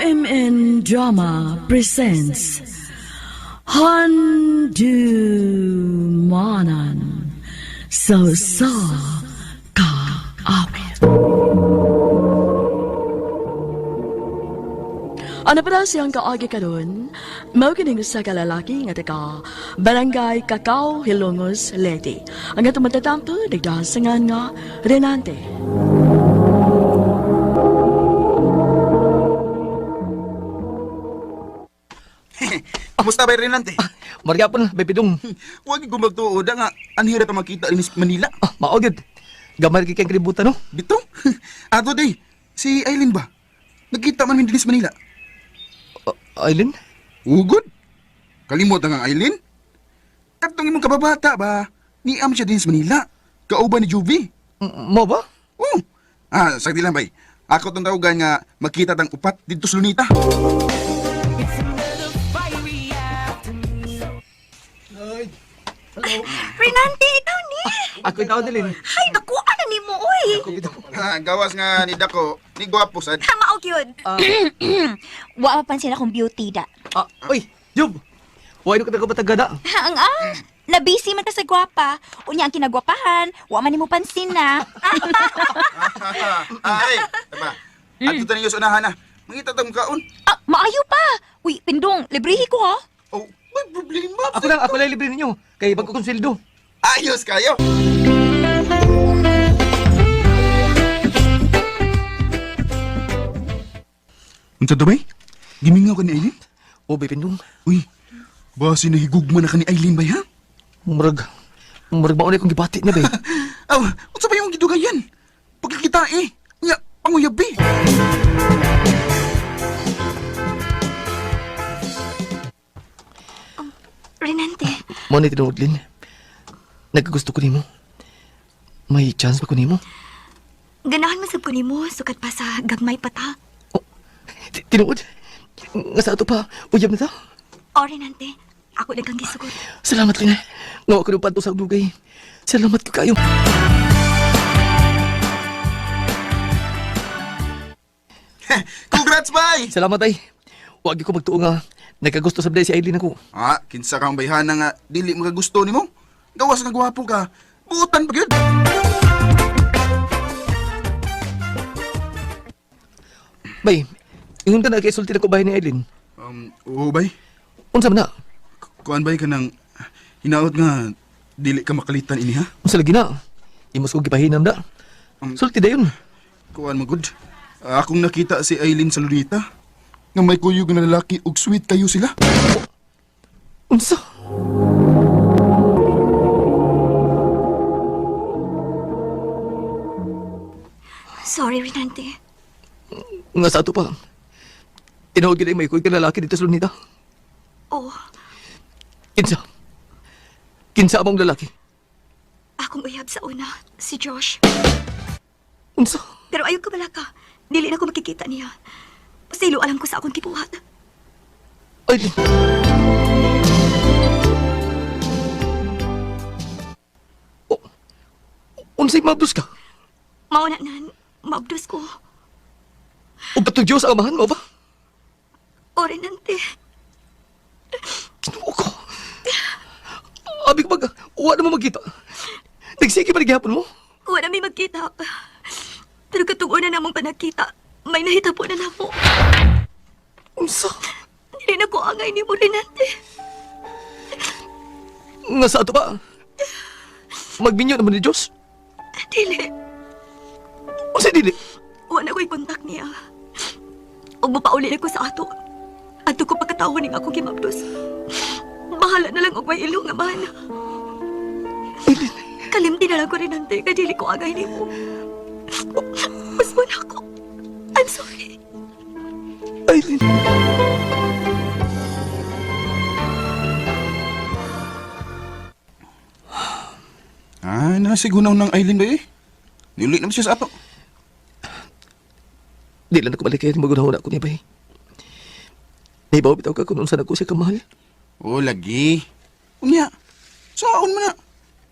RMN Drama presents Handumanan sa sa Kaawit. Ano pa siyang kaagi karon? Mao kining usa ka lalaki nga taga Barangay Cacao, Hilongos, Leyte. Ang atong matatampo nagdasangan nga Renante. Kamusta ba Renante? Marga po na, bebidong. Huwag ko magtuod nga ang hirap ang makita din sa Manila. Ah, maogid. Gamay kay kang kalibutan, no? Bito? Ato day, si Aileen ba? Nagkita man min din sa Manila. Aileen? Ugod? Kalimot ang Aileen? Katong imong kababata ba? Niam siya din sa Manila. Kauban ni Juvie. Mo ba? Oh. Ah, sagdi lang bay. Ako tong tawagan nga makita tang upat didto sa Lunita. Renante, ikaw ni! Ako itaw dilin. Ay, naku, ano ni mo, oy! Ah, gawas nga ni Dako, ni gwapo sad. Mao gyud. Wa mapansin akong beauty da. Ah, oy, Jub! Why no ka nagkabatagada? Ang ah, nabisi man ka sa gwapa. Unya ang kinagwapahan, wa man nimo pansin na. Ay, tama. Ato tayo sa unahan na. Mangita tang kaon. Ah, maayo pa. Uy, pindong, librehi ko ha. Oh, may problema. Ako lang, ako lang libre ninyo. Kay bago kong sweldo. Ayos kayo. Unsa to bay? Gimingaw ka ni Aileen? O, bebidong. Uy, basi nahigugma na ka ni Aileen bay ha? Murag, murag maunay kong gibati niya, bay. Aw, unsa ba yung gidugayan? Pagkikita eh. Nya, panguyab eh. Renante, Mo ni tinuod, Lin. Nagkagusto ko nimo. May chance ba ko nimo? ganahan man sab ko nimo sukat pa sa gagmay pa ta. Oh, tinuod. Nga sa ato pa, uyab na ta. O, Renante, ako na kang gisugot. Salamat, Lin. Nga ako nung panto sa dugay. Salamat ko kayo. Congrats bay! Salamat ay. Wag ko magtuo nga nagkagusto sa si Aileen ako. Ah, kinsa kang bayhana nga dili makagusto nimo? Gawas nga gwapo ka. Buotan pa gyud. Bay, ingon ka na kay sulti na ko bahay ni Aileen. Oo bay. Unsa man na? Kuan bay ka ng hinaot nga dili ka makalitan ini ha? Unsa lagi na? Imos ko gipahinam da. Sulti dayon. Kuan mo good. Akong nakita si Aileen sa Lunita. Nga may kuyog nga lalaki ug sweet kayo sila. Unsa? Sorry, Renante. Nga sa ato pa. Tinuod gid ay may kuyog ka lalaki dito sa Lunita. Oh, Kinsa? Kinsa among lalaki? akong uyab sa una, si Josh. Unsa? Pero ayaw ka bala ka. Dili na ko makikita niya. Pasilo alam ko sa akong kibuhat. Aileen. Oh, unsay mabdos ka? Mauna nan, maabdos ko. Ug katong Diyos ang amahan mo ba? O, Renante. Ginoo ko. Abi ko mag, uwa na mo magkita. Nagsige pa rin gihapon mo. Wala may magkita. Pero katong una namong panagkita, may nahitabo na namo. Unsa? Dili na ko angay ni mo, Renante. Nga sa ato ba? Magbinyo naman ni Diyos. Dili. Unsa dili? Wala ko'y kontak niya. Ug mapauli na ko sa ato. Ato ko pagkatawa ning akong gimabdos. Bahala na lang og may ilong nga man. Aileen, Kalimti na lang ko, Renante, kay dili ko angay nimo. Usbon ako. I'm sorry. Aileen. Ah, nasigunaw ng Aileen ba eh? Niuli naman siya sa ato. Di lang ako balik kaya magunahon ako niya bay. Naibaw bitaw ka kung unsa na ko siya kamahal. Oh, lagi. Unya, saon man na.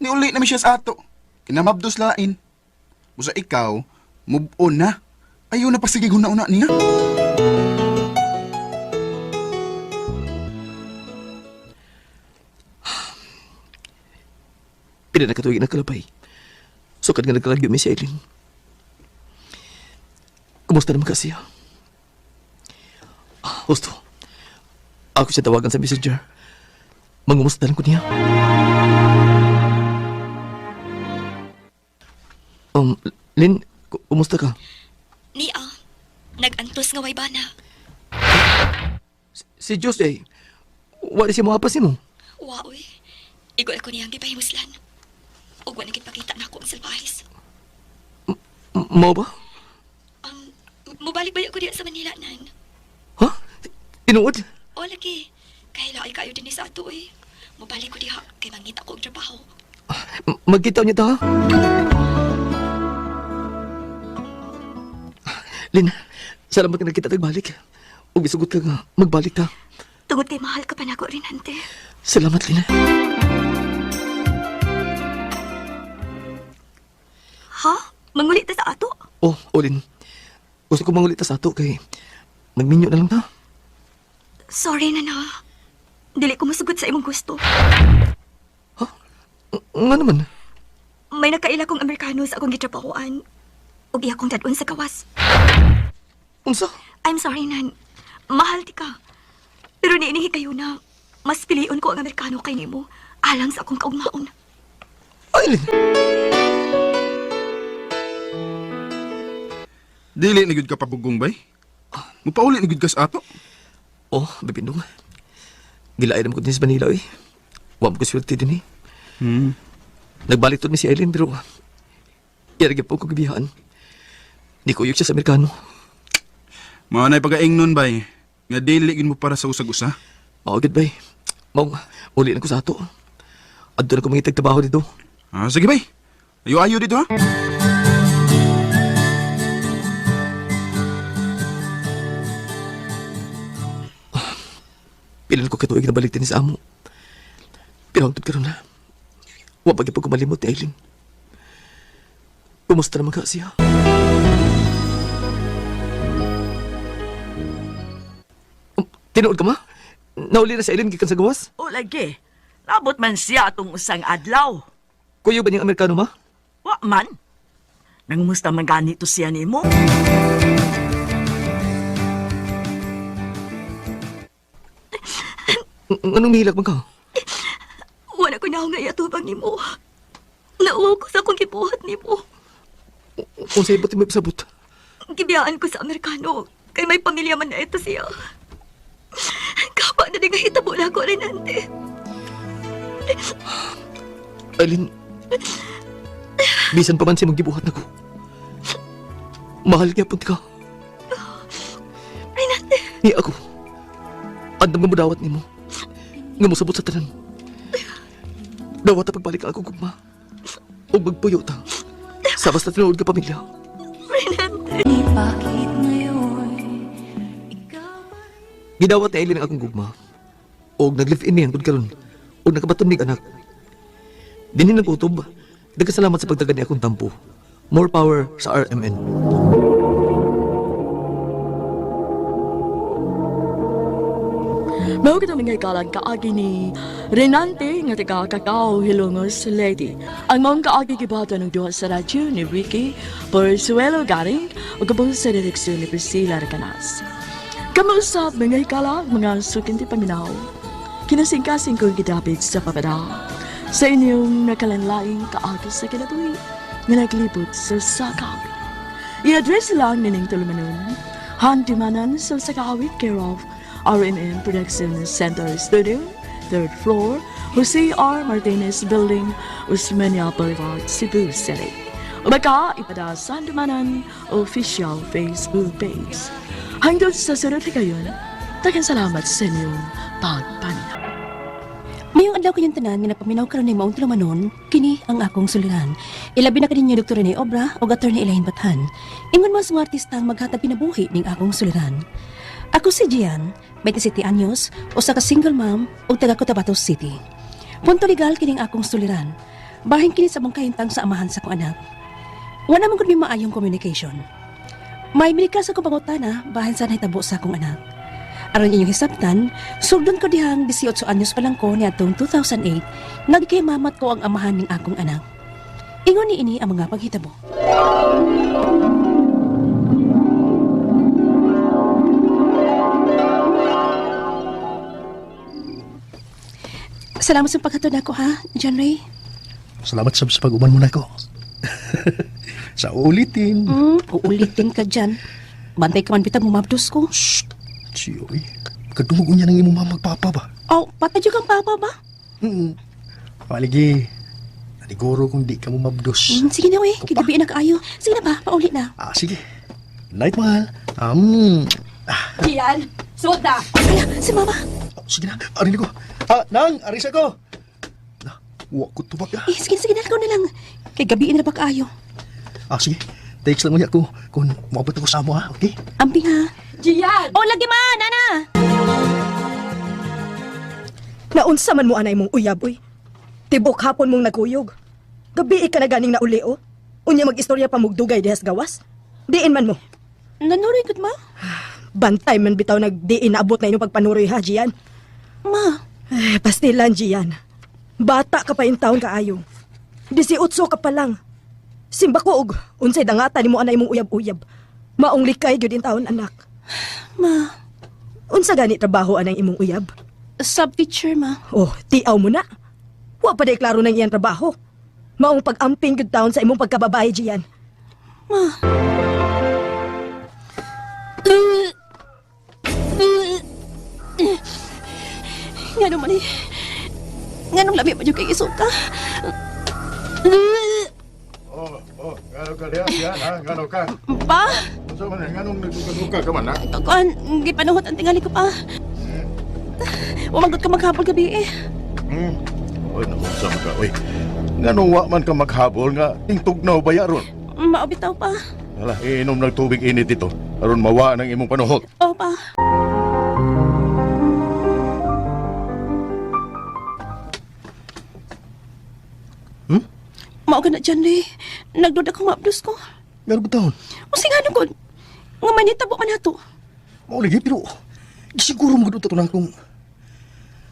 Niuli naman siya sa ato. Kinamabdos lain. Busa ikaw, move on na. Ayaw na pasigig una-una niya. Pila na katuig nagkalabay. Sukad nga nagkalagyo mi si Eileen. Kumusta naman ka siya? Ah, husto. Ako siya tawagan sa messenger. Mangumusta lang ko niya. Lynn, kumusta ka? Niya, nag-antos nga way bana. Si Diyos eh. Wala siya moapas nimo. Wa oy. Igo ako niyang gipahimuslan. Ug wa nagipakita nako ang salbahis. Mao ba? Mobalik ba ko diya sa Manila nan? Ha? Tinuod? O lagi. Kay laay kayo dinhi sa ato oy. Mobalik ko diha kay mangita ko og trabaho. Magkita niya ta, ha? Lin, salamat nga nagkita tagbalik. Ug isugot ka nga, magbalik ta. Tungod kay mahal ka pa nako Renante. Salamat, Lin. Ha? Mangulit ta sa ato? Oh, Olin. Gusto ko mangulit ta sa ato kay magminyo na lang ta. Sorry na na. Dili ko musugot sa imong gusto. Ha? Nga naman. May nakaila kong Amerikano sa akong gitrabahoan. Ug iya kong dad-on sa gawas. Unsa? I'm sorry, Nan. Mahal ti ka. Pero niinihi kayo na mas pilion ko ang Amerikano kay nimo alang sa akong kaugmaon. Aileen! Dili na gyud ka pabugong bay. Mupauli na gyud ka sa ato. Oh, bibindong. Gilaay naman ko din sa Manila, eh. Wa mo ko swerte din, eh. Nagbalik to ni si Eileen, pero yaragip po ko gibihan. Di ko uyok siya sa Amerikano. Mao nay pagaingnon bay. Nga dili gyud mo para sa usag-usa. Mao gid bay. Mao uli na ko sa ato. Adto na ko mangitag trabaho dito. Ah, sige bay. Ayo-ayo dito ha. Pila na ko katuig na balik din sa amo. Pero hangtod karon na. Wa pa gyud ko malimot ni Eileen. Kumusta naman ka siya? Tinuod ka ma? Nauli na si Eileen gikan sa gawas? O lagi, nabot man siya atong usang adlaw. Kuyo ba niyang Amerikano ma? Wa man. Nangumusta man ganito siya nimo? Anong mihilak man ka? Wala ko na nga iatubang nimo. Nauwaw ko sa akong gibuhat nimo. Unsay ba't may pasabot? Gibiyaan ko sa Amerikano kay may pamilya man na ito siya. Kapa na din nga hitabo na ako, Renante. Eileen, bisan pa man siya maggibuhat na ko. Mahal niya punti ka. Renante, Ni ako. Andam nga mudawat nimo. Nga mosabot sa tanan. Dawat ta pagbalik ang akong gugma. Ug magpuyo ta. Sa basta tinuod ka pamilya. Renante. Bakit ngayon ikaw Gidawat ni Eileen ang akong gugma. Og nag-live in niya hangtod karon. Og nakabaton mig anak. Dinhi nag-utob. Nagkasalamat sa pagtagan ni akong tampo. More power sa RMN. Mao kita mga ikalang kaagi ni Renante nga taga Cacao Hilongos Lady. Ang maong kaagi gibata ng duha sa radyo ni Ricky Porzuelo Garing ug kabang sa direksyon ni Priscilla Recanas. Kamuusap mga hikala, mga sukinti paminaw. Kinasingkasing kong gidapit sa papada. Sa inyong nakalanlaing kaagi sa kinabuhi nga naglibot sa sakap. I-address lang nining tulumanon. Handimanan sa Sakawit, care of RMN Production Center Studio, third floor, Jose R. Martinez Building, Osmeña Boulevard, Cebu City. O baka ipada sa Handumanan official Facebook page. Hanggang sa sunod na kayon, daghang salamat sa inyong pagpaminaw. Mayong adlaw kanyang tanan nga nagpaminaw karon ni maong tulumanon, kini ang akong suliran. Ilabi na kaninyo Dr. Rene Obra o Attorney Elaine Bathan. Ingon man sa mga artista ang maghatag kinabuhi ning akong suliran. Ako si Gian, 27 anyos, usa ka single mom ug taga Cotabato City. Punto legal kining akong suliran. Bahin kini sa mong kahintang sa amahan sa akong anak. Wala man gud mi maayong communication. May medical sa akong pangutana bahin sa nahitabo sa akong anak. Aron inyong hisabtan, sugdon ko dihang 18 anyos pa lang ko niadtong 2008, nagkimamat ko ang amahan ning akong anak. Ingon ni ini ang mga paghitabo. Salamat sa paghatod nako ha, John Ray. Salamat sab sa pag-uman mo nako. Sa uulitin. Uulitin ka dyan. Bantay ka man bitag mumabdos ko. Shh! Siyo, eh. Kadungog niya ng imong mama magpapa ba? Oh, patay kang papa ba? Paligi, naniguro kung di ka mo mabdos. Sige na, we. Kagabi na kaayo. Sige na ba, pauli na. Ah, sige. Night, mahal. Gian, suot na! Ala, si mama. Oh, sige na, arin ko. Ah, nang, aris ako. Na, wa ko tubag ah. Eh, sige, sige na, ikaw na lang. Kay gabi na ba kaayo? Ah, sige. Text lang mo niya ko kung moabot ako sa amo ha, okay? Amping ha. Gian! Oh, lagi ma, nana! Naunsa man mo anay mong uyab, uy. Tibok hapon mong nagkuyog. Gabi ka na ganing nauli, oh. Unya mag-istorya pa mugdugay dihas gawas. Diin man mo. Nanuroy gud ma? Bantay man bitaw nagdiin naabot na inyong pagpanuroy ha, Gian. Ma, Eh, pastilan, Gian. Bata ka pa in taon kaayo. 18 ka pa lang. Simba ko og unsay dangatan nimo anay mong uyab-uyab. Maong likay gyud in taon anak. ma. Unsa gani trabaho anang imong uyab? Sub-teacher, ma. Oh, tiaw mo na. Wa pa day klaro ng iyang trabaho. Maong pag-amping gyud taon sa imong pagkababae, Gian. Ma. Nga naman eh. Nga nung labi pa dyan kay isuka. Oh, oh, ngano ka diha, diha, ha? Ngano ka? Pa, Unsa man eh, nganong nagduka-duka ka man, ha? kuan, gipanuhot ang tingali ko pa. Umagot ka maghapon gabi eh. Hmm. Oy, naunsa man ka, oy. Nganong wa man ka maghabol nga tingtugnaw ba ya ron? Maobitaw pa. Hala, iinom ng tubig init dito aron mawa ng imong panuhot. Oo pa. Hmm? Mao ka na dyan, Ray. Nagduda ko maabdos ko. Meron ba taon? O sige ano ko? Nga manitabo man nato. Mao lagi, pero siguro mo gud na akong.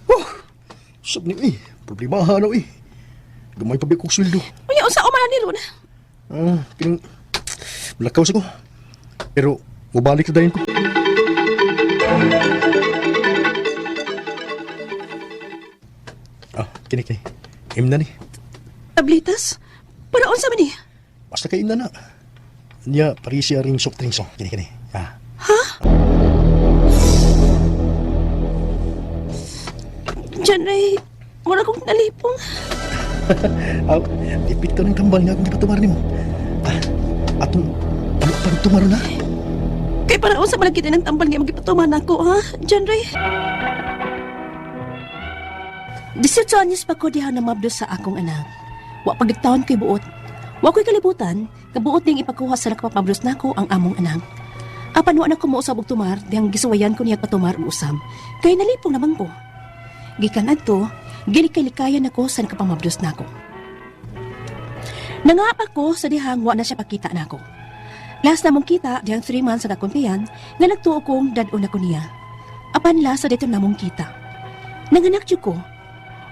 Oh, sab ni eh. Problema ha na eh. Gamay pa ba kong sweldo. Unya unsa o man ni ron? Ah, kining lakaw sa ko. Pero mubalik na dayon ko. Ah, kini kini. Imna ni. Tablitas? Para unsa man ni? Basta kay imna na. Niya, parisiya ring soft drinks oh. Kini kini. Ah. Diyan, Ray. Mura kong nalipong. Ah, ipit ka ng tambal nga akong gipatumar nimo. Ah, atong ano pa tumaro na? Kay para unsa man kita ng tambal nga magipatuman ako, ha? Diyan, Ray. 18 anyos pa ko diha na mabdos sa akong anak. Wa pagdiktaon ko'y buot. Wa ko'y kalibutan, kabuot ning ipakuha sa nakapamabdos nako ang among anak. Apan wa na ko mousab og tumar, dihang gisuwayan ko niya patumar og usab. Kay nalipong naman ko. Gikan adto, gilikay-likayan ako sa nakapamabdos nako. Nangapa ko sa dihang wa na siya pakita nako. Last na mong kita, dihang 3 months sa akong tiyan, nga nagtuo kong dad-on ako niya. Apan last sa dito namong kita. Nanganak jud ko.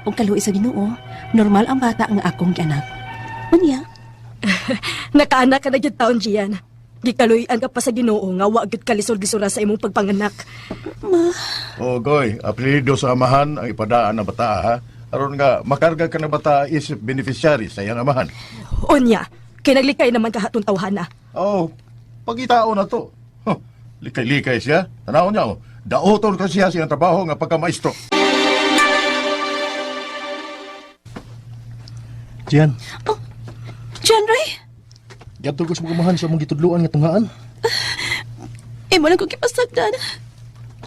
Ug kaluoy sa Ginoo, normal ang bata nga akong gianak. Unya, Nakaanak ka na gyud taon, Gian. Gikaluy-an ka pa sa Ginoo nga wa gyud kalisod-lisura sa imong pagpanganak. ma, Oh, goy, apelyido sa amahan ang ipadaan ng bata, ha? Aron nga makarga ka ng bata isip beneficiary sa iyang amahan. Unya, kay naglikay naman kahatong tawhana. Oh, pagitao na to. Huh, likay-likay siya. Tanaw niya, oh. Daoton ka siya sa iyang trabaho nga pagkamaestro. Diyan, oh, John Ray, gadto ko sa mga amahan sa among gitudloan nga tunghaan. imo lang kong gipasagdan.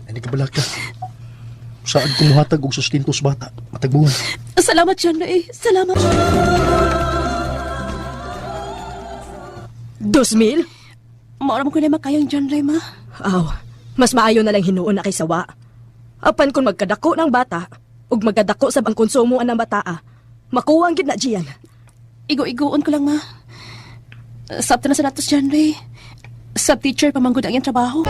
Ani ka balaka. Saan ko muhatag og sustento sa bata? Matagbuhan. Salamat, John Ray. Salamat. 2,000? Maura mo ko na makayang John Ray, ma. Aw, mas maayo na lang hinuon na kay sawa. Apan kung magkadako ng bata, ug magkadako sab ang konsumo anang bataa, makuha ang gid na Gian. Igo-igoon ko lang, ma. Sabta na sa natos, John Ray. Sub-teacher, pamanggod ang iyang trabaho.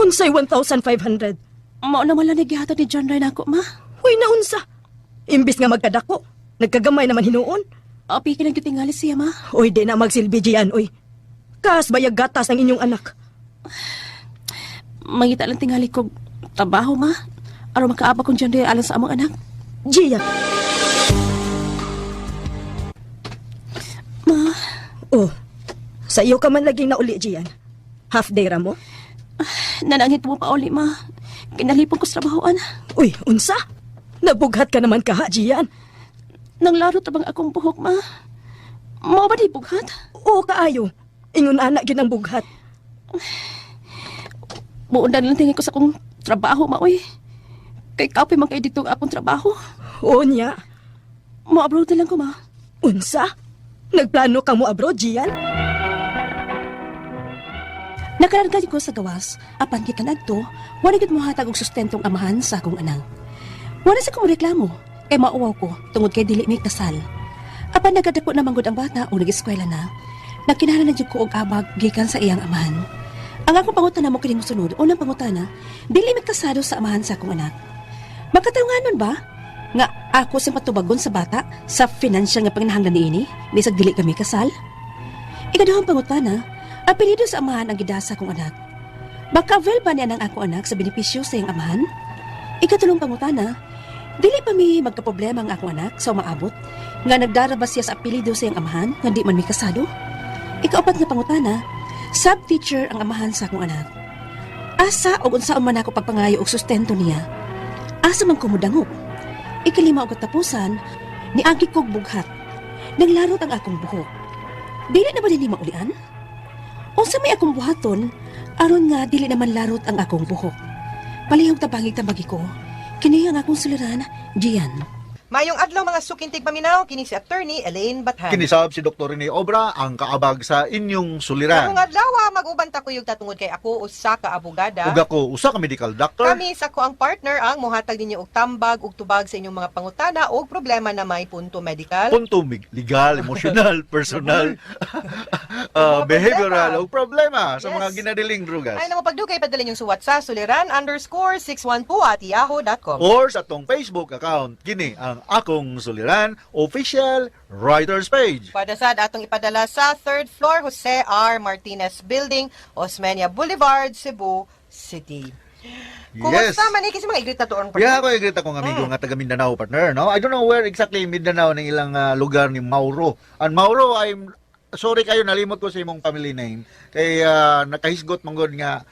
Unsay 1,500? Mao na wala nagihatag ni John Ray nako, ma. Uy, naunsa. Imbis nga magkadako, nagkagamay naman hinuon. Api ka tingali siya, ma. Uy, di na magsilbi Gian, uy. Kas bayag gatas ang inyong anak. Mangita lang tingali ko trabaho, ma. Aron makaabag kong John Ray alang sa among anak. Gian. Ma, Oh, sa iyo ka man laging nauli, Gian. Half day ra mo? Nanangit mo pa uli, ma. Kinalipong ko sa trabahoan. Uy, unsa? Nabughat ka naman kaha, Gian. Nanglaro tabang akong buhok, ma. Mao ba di bughat? Oo, kaayo. Ingon anak gyud ang bughat. Buondan lang tingin ko sa akong trabaho, ma, uy. Kay kapoy man kay dito ang akong trabaho. Oo niya. Mo-abroad na lang ko, ma. Unsa? Nagplano ka mo abroad, Gian? Nakararga ko sa gawas, apan gikan adto, wala gid mohatag og sustentong amahan sa akong anak. Wala sa kong reklamo, kay mauwaw ko tungod kay dili mi kasal. Apan nagadako na manggod ang bata o nag-eskwela na, nagkinahanglan na jud ko og abag gikan sa iyang amahan. Ang akong pangutana mo kining mosunod, unang pangutana, dili mi kasado sa amahan sa akong anak. Makatarunganon ba? Nga ako sa patubagon sa bata sa financial nga panginahanglan niini, bisag dili kami kasal? Ikaduhang pangutana, apelyido sa amahan ang gidasa kong anak. Maka-avail ba niya ng ako anak sa benepisyo sa iyang amahan? Ikatulong pangutana, dili pa mi magkaproblema ang akong anak sa umaabot nga nagdara ba siya sa apelyido sa iyang amahan nga di man mi kasado? Ikaapat nga pangutana, sub-teacher ang amahan sa akong anak. Asa og unsaon man ako pagpangayo og sustento niya? Asa man ko modangop? Ikalima og katapusan, niagi kog bughat. Nanglarot ang akong buhok. Dili na ba dinhi maulian? Unsa may akong buhaton aron nga dili naman larot ang akong buhok. Palihog tabangig tabagi ko. Kini ang akong suliran, Gian. Mayong adlaw mga sukintig paminaw kini si Attorney Elaine Bathan. Kinisab si Dr. Rene Obra ang kaabag sa inyong suliran. Karong adlaw mag-uban ta kuyog tatungod kay ako usa ka abogada. Ug ako usa ka medical doctor. Kami sa ko ang partner ang mohatag ninyo og tambag ug tubag sa inyong mga pangutana o problema na may punto medical. Punto legal, emotional, personal, Mga behavioral problema. o problema sa Yes. mga ginadiling drugas. Ay namo pagdugay padala inyong suwat sa suliran_612@yahoo.com. Or sa atong Facebook account, kini ang Akong Suliran Official Writers Page. Padasad atong ipadala sa third floor Jose R. Martinez Building, Osmeña Boulevard, Cebu City. Kumusta man ni kasi mga igrita tuon Yeah, ako agree akong amigo nga taga Mindanao partner, no? I don't know where exactly in Mindanao ng ilang lugar ni Mauro. And Mauro, I'm sorry kayo nalimot ko sa imong family name kay nakahisgot man gud nga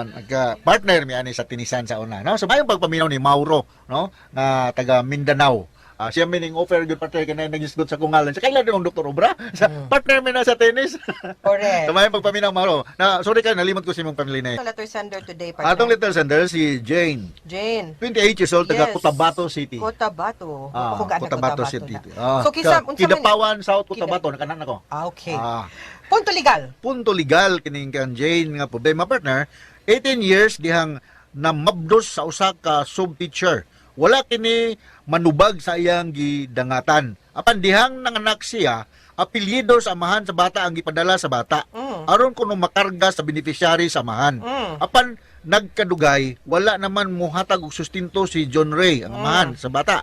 nagka partner mi ani sa tinisan sa una, no? So mayong pagpaminaw ni Mauro, no? Nga taga Mindanao. Siya mining offer gyud partner kanay nagisgot sa kong ngalan. Sa kailan din Dr. Obra? Sa partner mi na sa tennis. Correct. So mayong pagpaminaw Mauro. Na sorry kayo nalimot ko sa imong family name. Letter sender today, partner. Atong little sender si Jane. Jane. 28 years old, taga Yes. Cotabato City. Cotabato. Ah, Ako gaan na Cotabato Cotabato City. na. Ah, So kisa unsa man Kidapawan, South Cotabato, nakanan ako. Ah, okay. Ah, Punto legal. punto legal kining kan Jane nga problema partner. 18 years dihang namabdos sa usa ka sub-teacher. Wala kini manubag sa iyang gidangatan. Apan dihang nanganak siya, apelyido sa amahan sa bata ang gipadala sa bata. Aron kuno makarga sa beneficiary sa amahan. Apan nagkadugay, wala naman muhatag og sustento si John Ray ang amahan sa bata.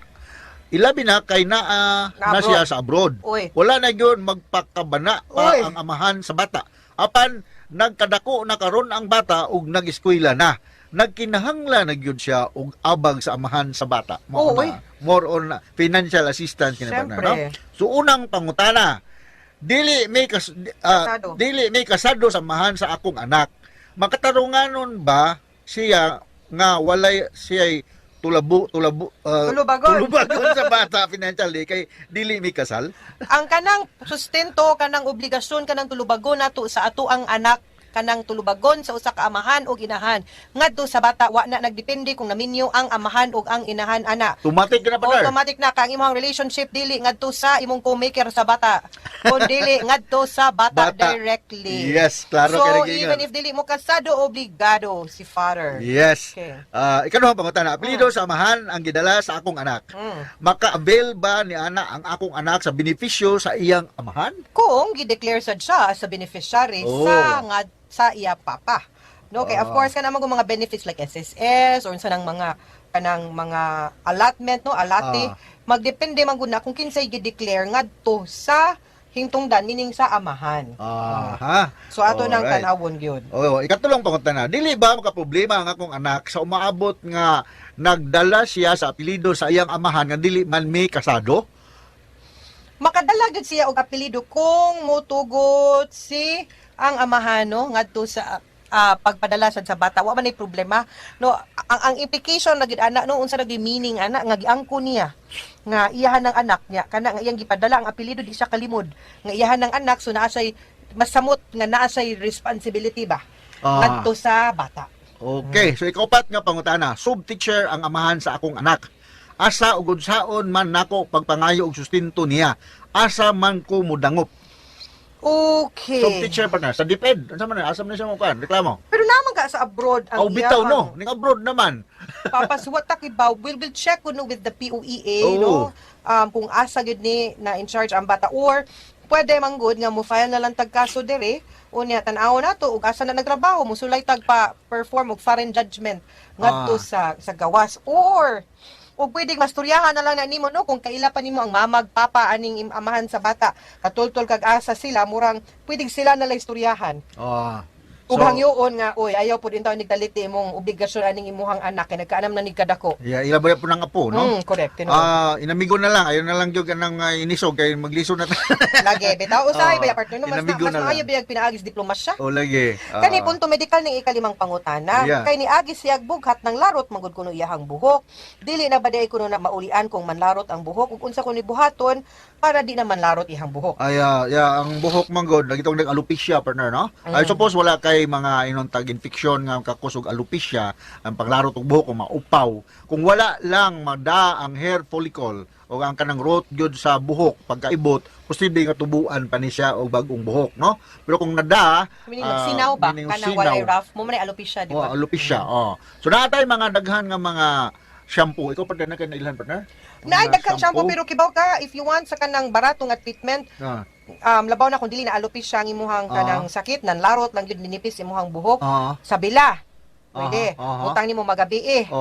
Ilabi na kay naa na Na-abroad. siya sa abroad. Uy. Wala na yun magpakabana pa Uy. ang amahan sa bata. Apan nagkadako na karon ang bata ug nag-eskwela na. Nagkinahanglan na gyud siya og abag sa amahan sa bata. Mao Uy. na, more on financial assistance kini partner, Siyempre. no? So unang pangutana, dili may Kasado. dili may kasado sa amahan sa akong anak. Makatarunganon ba siya nga walay siya'y tulabu tulabu Tulubagon. tulubagon sa bata financially kay dili mi kasal? Ang kanang sustento, kanang obligasyon, kanang tulubagon nato sa ato ang anak kanang tulubagon sa usa ka amahan o inahan ngadto sa bata wa na nagdepende kung naminyo ang amahan o ang inahan ana. Automatic na partner. Automatic na ka ang imong relationship dili ngadto sa imong co-maker sa bata kun dili ngadto sa bata, Bata. directly. Yes, klaro So kay nag-ingon. even if dili mo kasado, obligado si father. Yes. Okay. Ikaduhang pangutana, apelyido sa amahan ang gidala sa akong anak. Maka-avail ba ni ana ang akong anak sa benepisyo sa iyang amahan? Kung gideclare sad siya as a beneficiary Oh. sa nga sa iya papa. No, kay of course kanang mga benefits like SSS or unsa nang mga kanang mga allotment, no, alate, magdepende man gud na kung kinsay gi-declare ngadto sa hingtungdan, meaning sa amahan. Aha. So ato nang Alright. tan-awon gyud. Oo, ikatulong pangutana. Dili ba makaproblema ang akong anak sa umaabot nga nagdala siya sa apelyido sa iyang amahan nga dili man may kasado? Makadala gyud siya og apelyido kung motugot si ang amahan, no, ngadto sa pagpadala sad sa bata, wa man ay problema, no. Ang implication na gyud ana, no, unsa na gyud meaning ana nga giangko niya nga iyahan ng anak niya, kana nga iyang gipadala ang apelyido, di siya kalimod nga iyahan ng anak, so naa say masamot nga naa say responsibility ba ngadto sa bata. Okay, so ikaupat nga pangutana, sub-teacher ang amahan sa akong anak. Asa ug unsaon man nako pagpangayo og sustento niya? Asa man ko mudangop? Sub-teacher, partner, sa DepEd. Unsa man na? Asa man na siya mo kan? Reklamo. Pero naman ka sa abroad ang Aw, bitaw, iyahang no. Ning abroad naman. Papasuwat ta kibaw. We'll check kuno with the POEA, no, kung asa gyud ni na in charge ang bata, or pwede man gud nga mo file na lang tag kaso dere, unya tan-aw nato ug asa na nagtrabaho, musulay tag pa perform og foreign judgment ngadto sa gawas, or ug pwedeng masturyahan na lang na nimo, no, kung kaila pa nimo ang mamag papa aning amahan sa bata, katultol kag asa sila, murang pwedeng sila na lang istoryahan. Ug hangyoon nga, oy, ayaw pud intaw nigdaliti imong obligasyon aning imuhang anak kay nagkaanam na nig kadako. Yeah, ila ba po ng apo, no? Correct, tinuod. Inamigo na lang, ayaw na lang gyud kanang inisog kay maglisod na. Lagi bitaw usahay ba, partner, no, mas Inamigo mas na lang. maayo biyag pinaagis diplomasya. O lagi. Kani punto medikal ning ikalimang pangutana. Kay niagi siyag bughat ng larot magud kuno iyahang buhok. Dili na ba di kuno na maulian kung manlarot ang buhok, ug unsa kuno buhaton para di na manlarot iyang buhok? Ay, yeah, ang buhok man god, lagi tong nag-alopecia, partner, no? I suppose wala kay mga inon tag infection nga kakusog alopecia, ang panglarot og buhok kung maupaw. Kung wala lang mada ang hair follicle o ang kanang root gyud sa buhok pagkaibot, posible nga tubuan pa ni siya og bag-ong buhok, no? Pero kung nada, Meaning nagsinaw ba meaning kanang sinaw. walay rough mo man ay alopecia, di Oh, ba? alopecia. Oh. So naa tay mga daghan nga mga shampoo. Ikaw, partner, na kay nailhan, partner? Naay Mga daghang shampoo, pero kibaw ka, if you want sa kanang barato nga treatment, labaw na kung dili na alopecia ang imuhang kanang sakit, nanlarot lang gyud ninipis imuhang buhok, sabila. Pwede. Aha, aha. Utang nimo magabi eh.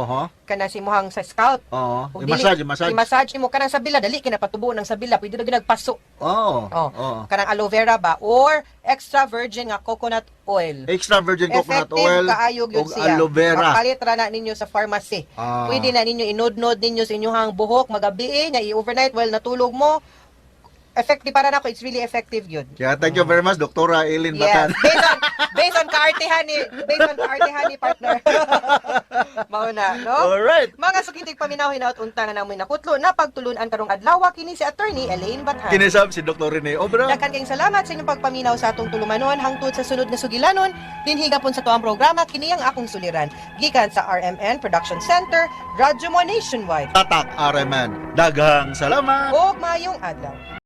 Kana si imuhang sa scalp. Ug I-massage, i-massage. I-massage nimo kanang sabila, dali kay napatubo ng sabila, pwede na gyud nagpaso. Oo. Oh. Oo. Kanang aloe vera ba or extra virgin nga coconut oil. Extra virgin coconut Effective oil kaayo gyud ug siya. aloe vera. Mapalit ra na ninyo sa pharmacy. Pwede na ninyo inudnod ninyo sa inyong buhok magabi eh, nya i-overnight while natulog mo. Effective para nako, it's really effective yun. Yeah, thank you very much, Doktora Eileen Batan. Based on kaartehan ni partner. Mao na, no? Alright. Mga sukitig paminaw, hinaut unta nga namoy nakutlo na pagtulunan karong adlaw, kini si Attorney Elaine Bathan. Kinisab si Dr. Rene Obra. Daghan kayong salamat sa inyong pagpaminaw sa atong tulumanon hangtod sa sunod nga sugilanon dinhi gapon sa tuang programa, kini ang Akong Suliran, gikan sa RMN Production Center, Radyo Mo Nationwide. Tatak RMN. Daghang salamat. Og maayong adlaw.